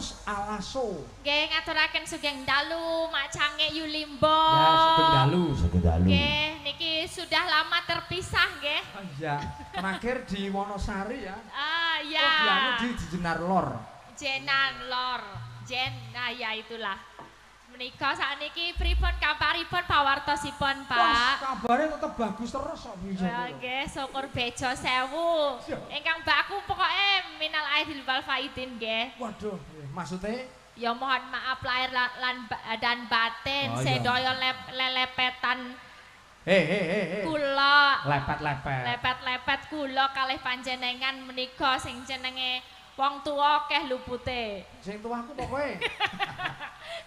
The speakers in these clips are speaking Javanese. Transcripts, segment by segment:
Saus Alaso. Nggih, ngaturaken sugeng dalu Mak Cange Yulimbo. Ya, sugeng dalu, sugeng dalu. Nggih, niki sudah lama terpisah nggih. Oh, iya, terakhir di Wonosari ya. Ah, iya. Oh, di Jenar Lor. Jenar Lor. Jen, nah ya itulah. Menika sakniki pripun kabaripun pawartosipun, Pak? Wah, kabare tetep bagus terus kok bisa. Nggih, syukur bejo sewu. Ingkang baku pokoke minal aidil wal faidin nggih. Waduh, maksudnya ya mohon maaf lahir lan dan batin, oh, sedaya lelepetan. He. Kula lepet-lepet. Lepet-lepet kula kalih panjenengan menika sing jenenge wong tuwa akeh lupute. Sing tuwa aku pokoke.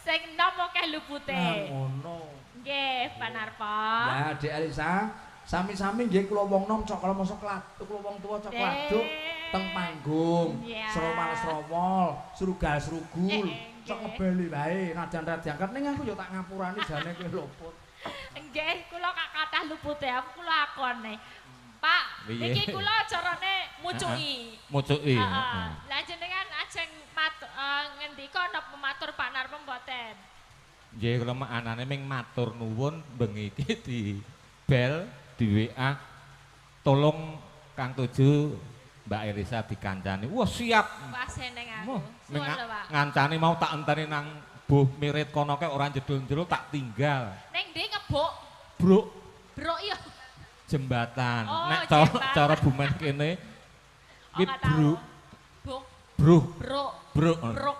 Sing enom akeh lupute. Nah, ngono. Nggih, Pak Narpo. Ya, Dik Elisa, sami-sami nggih kula wong nom cok kala mosok kladuk, kula wong tuwa cok kladuk teng panggung. Sromal-sromol, srugal-srugul, cok ngebeli wae, najan ra diangkat ning aku ya tak ngapurani jane kowe luput. Nggih, kula kathah lupute, aku kula akone. Pak, iki kula carane mucuki. Mucuki. Heeh. Lah jenengan ajeng ngendika napa matur Pak Narpo mboten? Nggih, kula anane ming matur nuwun bengi iki di bel di WA tolong Kang Tuju Mbak Elisa dikancani. Wah, siap. Wah, seneng aku. Suwun lho, Pak. Ngancani mau tak enteni nang Buh Mirit kono kae ora jedul-jedul tak tinggal. Ning ndi ngebuk? Bruk. Bruk iya. Jembatan. Oh, nek cara bumen kene iki bruk. Bruk. Bruk. Bruk. Bruk.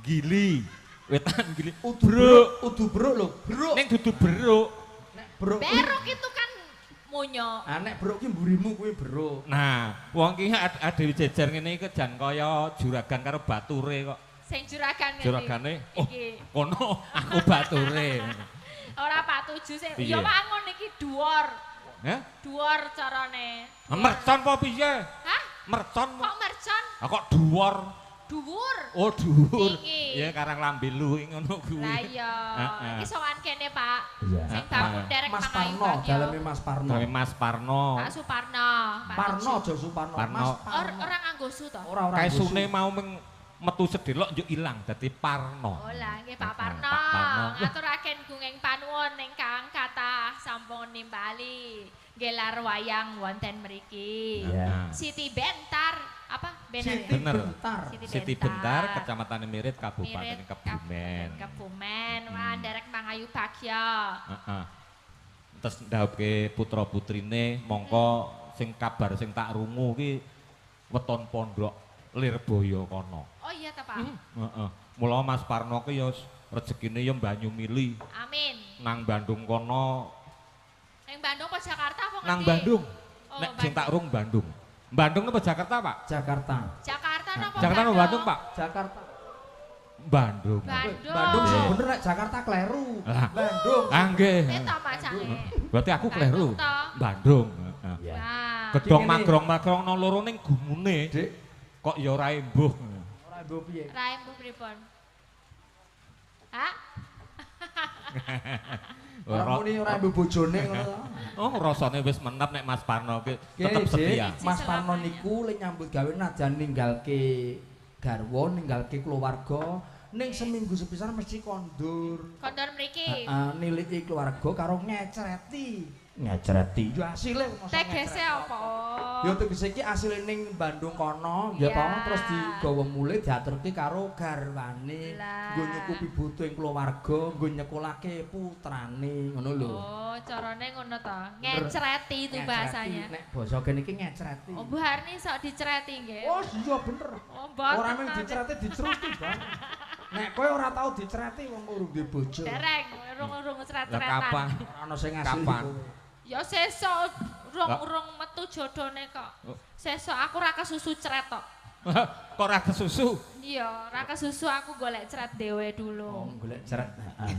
Gili. Wetan gili. Bruk, udu bruk lho, bruk. Ning dudu bruk. Nek bruk. Beruk itu kan munyok. Ah nek bruk ki mburimu kuwi bruk. Nah, wong ki adewe jejer ngene iki jan kaya juragan karo bature kok. Sing juragan ngene. Juragane oh, kono aku bature. Ora Pak Tuju sing ya wangun iki dhuwur. Hah? Dhuwur carane. Mercon apa piye? Hah? Mercon. Kok mercon? Ah kok dhuwur? Dhuwur. Oh, dhuwur. Ya karang lambelu ngono kuwi. Lah iya. Iki sowan kene, Pak. Sing baku derek Mas Parno, daleme Mas Parno. Daleme Mas Parno. Pak Suparno. Parno aja Suparno. Mas Parno. Ora nganggo su to? Ora ora. Kae sune mau meng metu sedelok yo ilang dadi Parno. Oh lah nggih Pak Parno. Ngaturaken gunging panuwun ingkang kathah sampun nimbali gelar wayang wonten mriki. Siti Bentar apa? Siti Bentar. Siti Bentar, Kecamatan Mirit, Kabupaten Kebumen. Kebumen. Wah, nderek mangayu bagya. Heeh. Terus ndhawuhke putra-putrine mongko sing kabar sing tak rungu ki weton pondok Lirboyo kono. Oh iya ta, Pak. Heeh. Mula Mas Parno ki ya rezekine ya banyu mili. Amin. Nang Bandung kono. Nang Bandung apa Jakarta apa ngerti? Nang Bandung. Oh, nek sing tak rung Bandung. Bandung apa Jakarta, Pak? Jakarta. Jakarta napa? Jakarta napa Bandung, Pak? Jakarta. Bandung. Bandung. Bandung sing bener nek Jakarta kleru. Bandung. Ah nggih. Berarti aku kleru. Bandung. Heeh. Gedhong magrong-magrong nang loro ning gumune. Dik. Kok ya ora embuh. Ora embuh piye? Ora embuh pripun? Hah? Ora muni ora embuh bojone ngono to. Oh, rasane wis menep nek Mas Parno ki tetep setia. Mas Parno niku le nyambut gawe najan ninggalke garwa, ninggalke keluarga, ning seminggu sepisan mesti kondur. Kondur mriki. Heeh, niliki keluarga karo ngecreti. Ngecreti. Ya asile tegese apa? Ya tegese iki asile ning Bandung kono ya to, terus digawa mulih diaturke karo garwane, nggo nyukupi butuh ing keluarga, nggo nyekolahke putrane, ngono lho. Oh, carane ngono to. Ngecreti itu bahasanya. Nek basa kene iki ngecreti. Oh, Bu Harni sok dicereti nggih. Oh, iya bener. Oh, mboten. Ora mung dicereti dicruti, Bang. Nek kowe ora tau dicereti wong urung duwe bojo. Dereng, urung-urung ceret-ceretan. Lah kapan? Ana sing ngasih. Kapan? Ya sesuk urung-urung metu jodone kok. Sesuk aku ora kesusu ceret kok. Kok ora kesusu? Iya, ora kesusu aku golek ceret dhewe dulu. Oh, golek ceret. Heeh.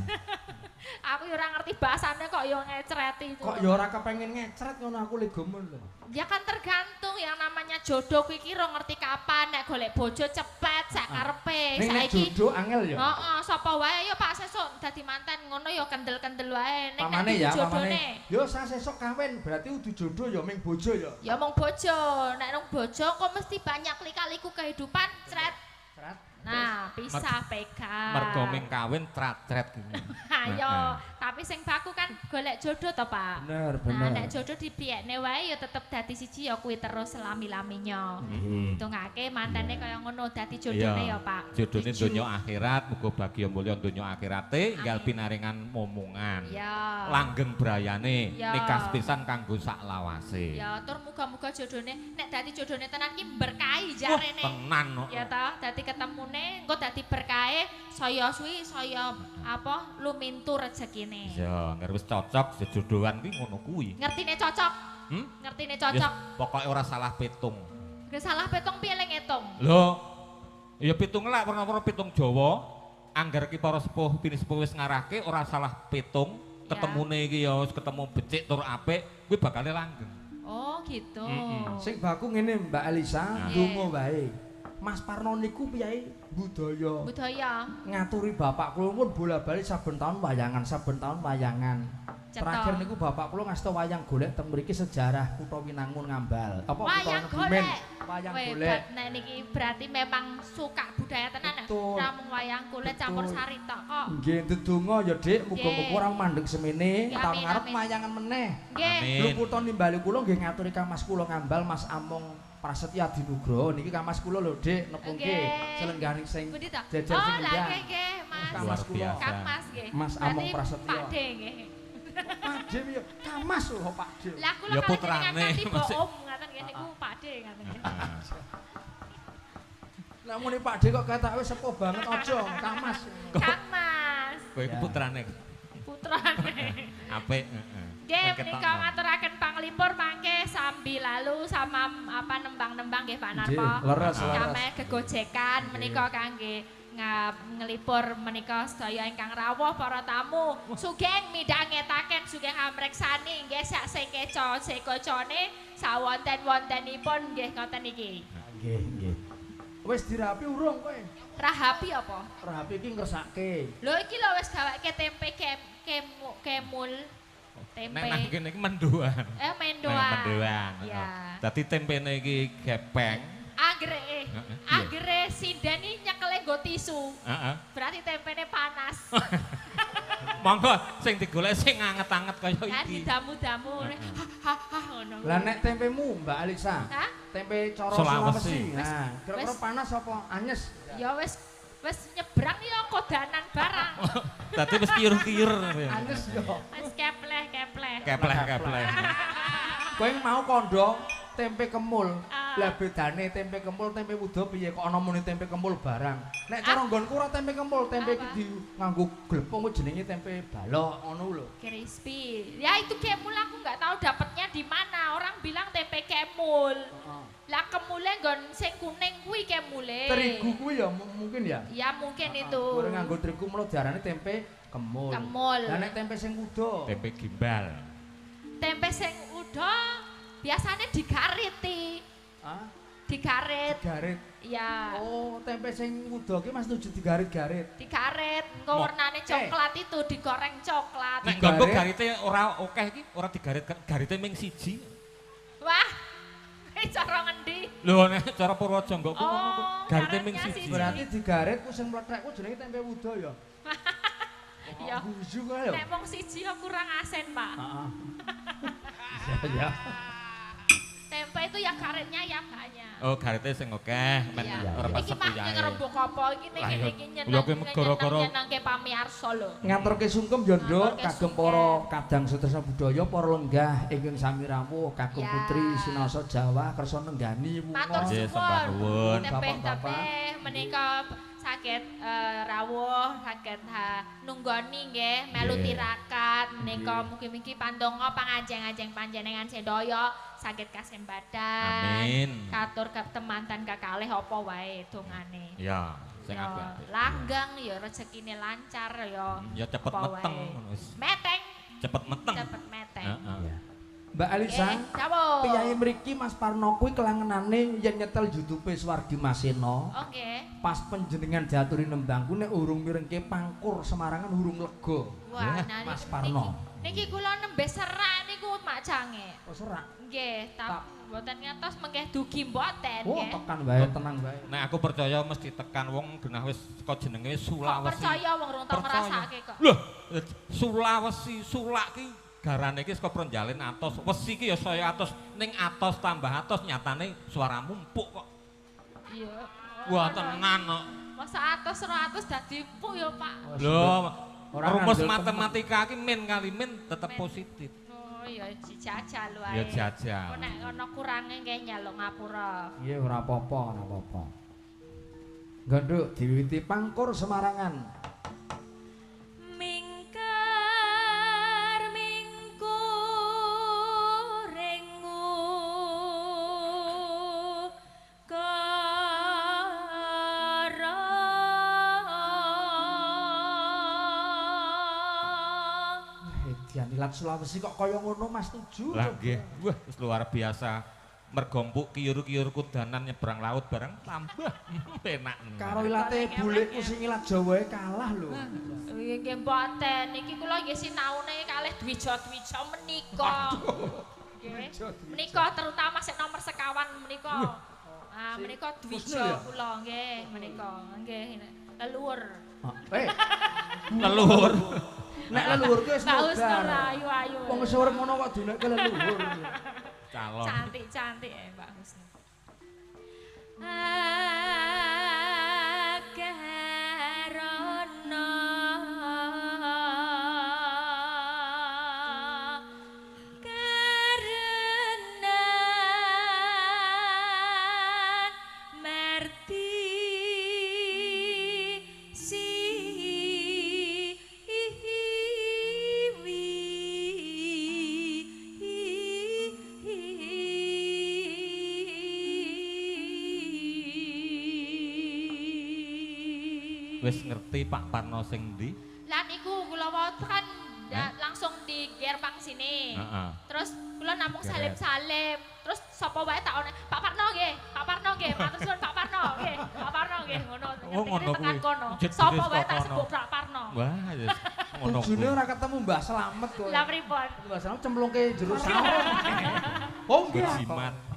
Aku ya ora ngerti bahasane kok ya ngecereti itu. Kok ya ora kepengin ngecret ngono aku le gumun lho. Ya kan tergantung yang namanya jodoh kuwi iki ora ngerti kapan nek golek bojo cepet sak karepe. Saiki jodoh angel ya. Heeh, sapa wae ya Pak sesuk dadi manten ngono ya kendel-kendel wae. Nek pamane ya, jodone. Yo sa sesuk kawin berarti udu jodoh ya ming bojo ya. Ya mung bojo. Nek nang bojo kok mesti banyak lika-liku kehidupan cret. Cret. Nah, pisah pegat. Mergo ming kawin tratret gini. Ayo, tapi sing baku kan golek jodoh to, Pak. Bener, bener. Nah, nek jodoh dipiyekne wae ya tetep dadi siji ya kuwi terus selami-laminya. Hitungake mantene kaya ngono dadi jodone ya, Pak. Jodone donya akhirat, muga bagya mulya donya akhirate enggal pinaringan momongan. Iya. Langgeng brayane, nikah pisan kanggo sak lawase. Ya, tur muga-muga jodone nek dadi jodone tenan ki berkahi jarene. Tenan kok. Ya ta, dadi ketemune engko dadi berkahe saya suwi saya apa lumintu rezekine. Iya, nek wis cocok sejodohan kuwi ngono kuwi. Ngertine cocok? Ngertine cocok. Ya, pokoke ora salah pitung. Nek salah pitung piye le ngitung? Lho, ya pitung lak werna-werna pitung Jawa, angger ki para sepuh pinisepuh wis ngarahke ora salah pitung, ketemune iki ya wis ketemu becik tur apik, kuwi bakale langgeng. Oh, gitu. Sing baku ngene Mbak Elisa, ndonga wae. Mas Parno niku piyai budaya. Budaya. Ngaturi bapak kula pun bola-bali saben tahun wayangan, saben tahun wayangan. Terakhir niku bapak kula ngasta wayang golek teng mriki sejarah Kutha Winangun Ngambal. Apa wayang golek? Wayang golek. Nek niki berarti memang suka budaya tenan. Namung wayang golek campur sari tok kok. Nggih, ndedonga ya Dik, muga-muga ora mandeg semene, taun ngarep wayangan meneh. Nggih. Lho kutha nimbali kula nggih ngaturi Kang Mas kula Ngambal Mas Among Prasetya Adinugroho niki Kang Mas kula lho Dik nepungke selengganing sing jejer sing endang. Oh, nggih Mas. Kang Mas kula. Kang Mas nggih. Mas Among Prasetya. Pak D nggih. Pak D ya Kang Mas lho Pak D. Lah kula ya putrane tiba om ngaten nggih niku Pak D ngaten nggih. Lah muni Pak D kok ketake sepuh banget aja Kang Mas. Kang Mas. Kowe iku putrane. Putrane. Apik heeh. Nggih menika ngaturaken panglipur mangke sambil lalu sama apa nembang-nembang nggih Pak Narpo. Leres leres. Kame gegojekan menika kangge ngelipur menika sedaya ingkang rawuh para tamu. Sugeng midhangetaken sugeng amreksani nggih sak sekeca sekocone sawonten-wontenipun nggih ngoten iki. Nggih nggih. Wis dirapi urung kowe? Rahapi apa? Rahapi iki ngresake. Lho iki lho wis gaweke tempe kemul. Tempe. Nek nang kene iki mendoan. Mendoan. Mendoan. Ya. Dadi tempene iki gepeng. Anggere. Anggere sinden iki nyekele nggo tisu. Heeh. Berarti tempene panas. Monggo sing digolek sing anget-anget kaya iki. Kan didamu-damu. Ha ha ngono. Lah nek tempemu Mbak Alisa. Hah? Tempe cara Sulawesi. Nah, kira-kira panas apa anyes? Ya wis wis nyebrang ya kodanan barang. Dadi wis kiyur-kiyur. Anyes yo. Wis kepleh-kepleh. Kepleh-kepleh. Kowe mau kondo tempe kemul. Lah bedane tempe kemul tempe wuda piye kok ana muni tempe kemul barang. Nek cara nggonku ora tempe kemul, tempe iki di nganggo glepung jenenge tempe balok ngono lho. Crispy. Ya itu kemul aku enggak tahu dapatnya di mana. Orang bilang tempe kemul. Lah kemule nggon sing kuning kuwi kemule. Terigu kuwi ya mungkin ya? Ya mungkin itu. Ora nganggo terigu mula diarani tempe kemul. Kemul. Lah nek tempe sing wuda? Tempe gimbal. Tempe sing wuda biasanya digariti. Hah? Digarit. Digarit. Iya. Oh, tempe sing wuda ki Mas tuju digarit-garit. Digarit, engko warnane coklat itu digoreng coklat. Nek nggonku garite ora akeh iki, ora digarit, garite ming siji. Wah. Cara ngendi? Lho nek cara Purworejo nggonku ngono ku, garite ming siji. Berarti digarit ku sing mlethek ku jenenge tempe wuda ya. Iya. Nek mung siji ya kurang asin, Pak. Heeh. Iya. Tempe itu ya karetnya ya banyak. Oh, karetnya sing akeh, men ora pas iki mah ngrembug apa iki ning kene iki nyeneng-nyenengke pamirsa lho. Ngaturke sungkem ya, Nduk, kagem para kadang sutresna budaya, para lenggah ingkang sami rawuh, kagem putri Sinasa Jawa kersa nenggani wunga. Nggih, sembah nuwun. Bapak-bapak menika saged rawuh, saged nunggoni nggih, melu tirakat menika mugi-mugi pandonga pangajeng-ajeng panjenengan sedaya saged kasembadan. Amin. Katur ketemantan kakalih apa wae dongane. Ya, sing apik-apik. Langgeng ya rezekine lancar ya. Ya cepet meteng ngono wis. Meteng. Cepet meteng. Cepet meteng. Heeh. Mbak Elisa, piyayi mriki Mas Parno kuwi kelangenane yen nyetel YouTube Swargi Maseno. Oke. Pas panjenengan diaturi nembang ku nek urung mirengke pangkur Semarangan urung lega. Wah, nah, Mas Parno. Niki kula nembe serak niku macange. Oh, serak. Nggih, tapi mboten ngantos mengke dugi mboten nggih. Oh, tekan wae, tenang wae. Nek aku percaya mesti tekan wong genah wis saka jenenge Sulawesi. Kok percaya wong rung tau ngrasake kok. Loh, Sulawesi, Sulak ki garane iki saka Pronjalen atos, wesi ki ya saya atos, ning atos tambah atos nyatane suaramu empuk kok. Iya. Wah, tenan kok. Masa atos 200 dadi empuk ya, Pak. Lho, rumus matematika ki min kali min tetep positif. Oh ya dijajal wae. Ya jajal. Kok nek ana kurange nggih njaluk ngapura. Nggih ora apa-apa, ora apa-apa. Nggenduk diwiwiti pangkur Semarangan. Mingkar mingkuringu kara. Edian ilat Sulawesi kok kaya ngono Mas Tuju. Lah nggih, wah wis luar biasa. Mergo empuk kiyur-kiyur kudanan nyebrang laut bareng tambah enak. Karo ilate bulekku sing ilat Jawae kalah lho. Nggih mboten, niki kula nggih sinaune kalih dwija-dwija menika. Nggih. Menika terutama sik nomor sekawan menika. Ah menika dwija kula nggih menika. Nggih leluhur. Eh. Leluhur. Nek leluhur ku wis modar. Ayu-ayu. Wong wis urip ngono kok dinekke leluhur. Calon. Cantik-cantik ya Mbak Husnu. Agarana karenan merti siwi. Wis ngerti Pak Parno sing ndi? Lah niku kula kan langsung di gerbang sini. Terus kula namung salim-salim. Terus sapa wae tak ono Pak Parno nggih, Pak Parno nggih, matur suwun Pak Parno nggih, Pak Parno nggih ngono. Oh ngono kuwi. Sapa wae tak sebut Pak Parno. Wah, wis ngono. Tujune ora ketemu Mbah Slamet kok. Lah pripun? Mbah Slamet cemplungke jero sawah. Oh nggih. Jimat.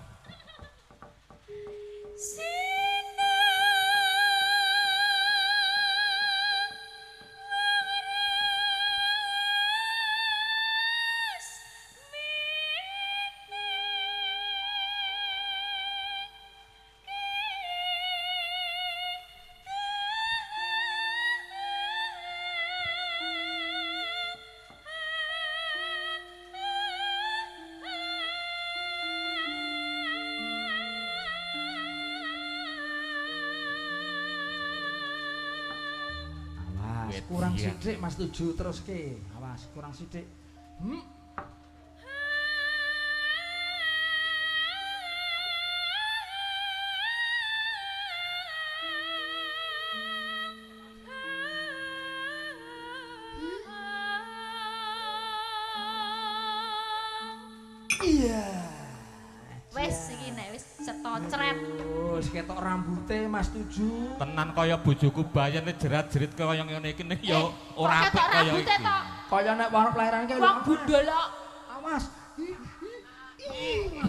Kurang sithik Mas Tuju teruske. Awas kurang sithik. Iya. Wes iki nek wis cetocret. Wis ketok rambute Mas Tuju. Tenan kaya bojoku bayen jerat-jerit kaya ngene iki nek ya ora apik kaya iki. Kaya nek warna pelahiran kae wong gundul kok. Awas. Ih,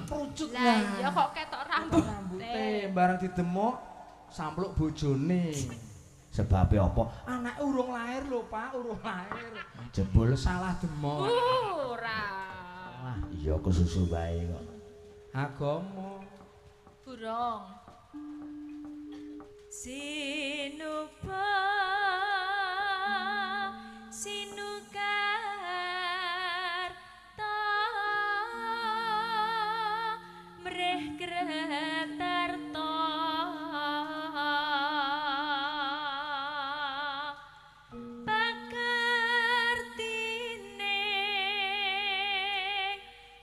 kerucut. Lah iya kok ketok rambute. Bareng didemok sampluk bojone. Sebabe apa? Anake urung lahir lho, Pak, urung lahir. Jebul salah demok. Ora. Wah, iya kesusu wae kok. Agama burung sinupa sinukarta mreh kretarta pakartine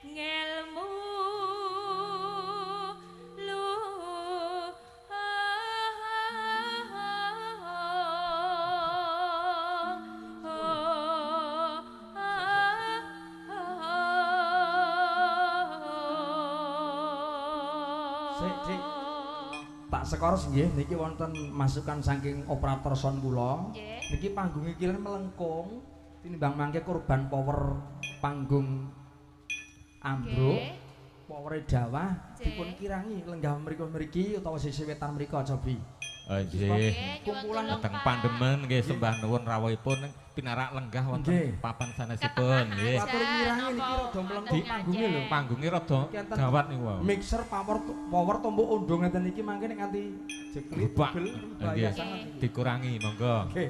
ngelmu luhur. Sekor nggih niki wonten masukan saking operator sound kula. Nggih. Niki panggung iki melengkung tinimbang mangke korban power panggung ambruk. Nggih. Powere dawah Nggih. dipun kirangi lenggah mriku mriki utawa sisih wetan mriku cobi. Oh nggih. Nggih, nyuwun Kumpulan tulung, Teng Pak. pandemen nggih sembah nuwun rawuhipun pinarak lenggah wonten Nggih. papan sanesipun Ketengah nggih. aja, Atur ngirangi niki napa rada melengkung wonten panggunge lho. ngajeng. Panggunge rada Niki enten gawat niku wau. Mixer power power tombok ondo ngeten iki mangke nek nganti jeklit Rubak. tugel bahaya Nggih. sangat iki. Dikurangi monggo. Nggih.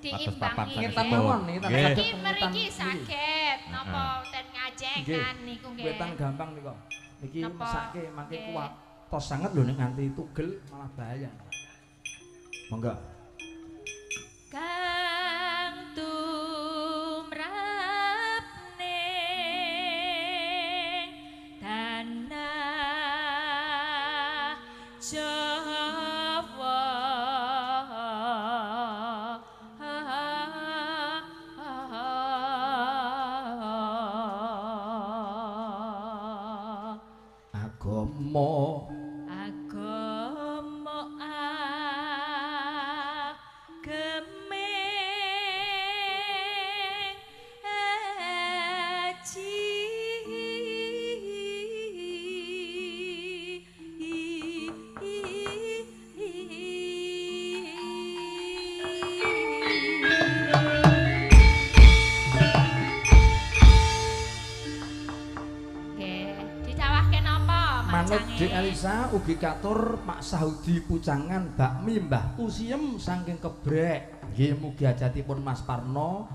Atas papan Diimbangi. Ngetan sanesipun. mawon niki tak Nggih. saged Mriki mriki ngetan niki. saged napa ten ngajengan niku nggih. Wetan gampang nika. Niki Napa? mesake mangke Nggih. kuat. Tos sanget lho nek nganti tugel malah bahaya. Monggo. Kang tumrap ning tanah Jawa Agama agama ageme aji Nggih, didhawahke napa Manut macange? Dik Elisa ugi katur Pak Sahudi Pucangan bakmi Mbah Tusiem saking Kebrek. Nggih mugi ajatipun Mas Parno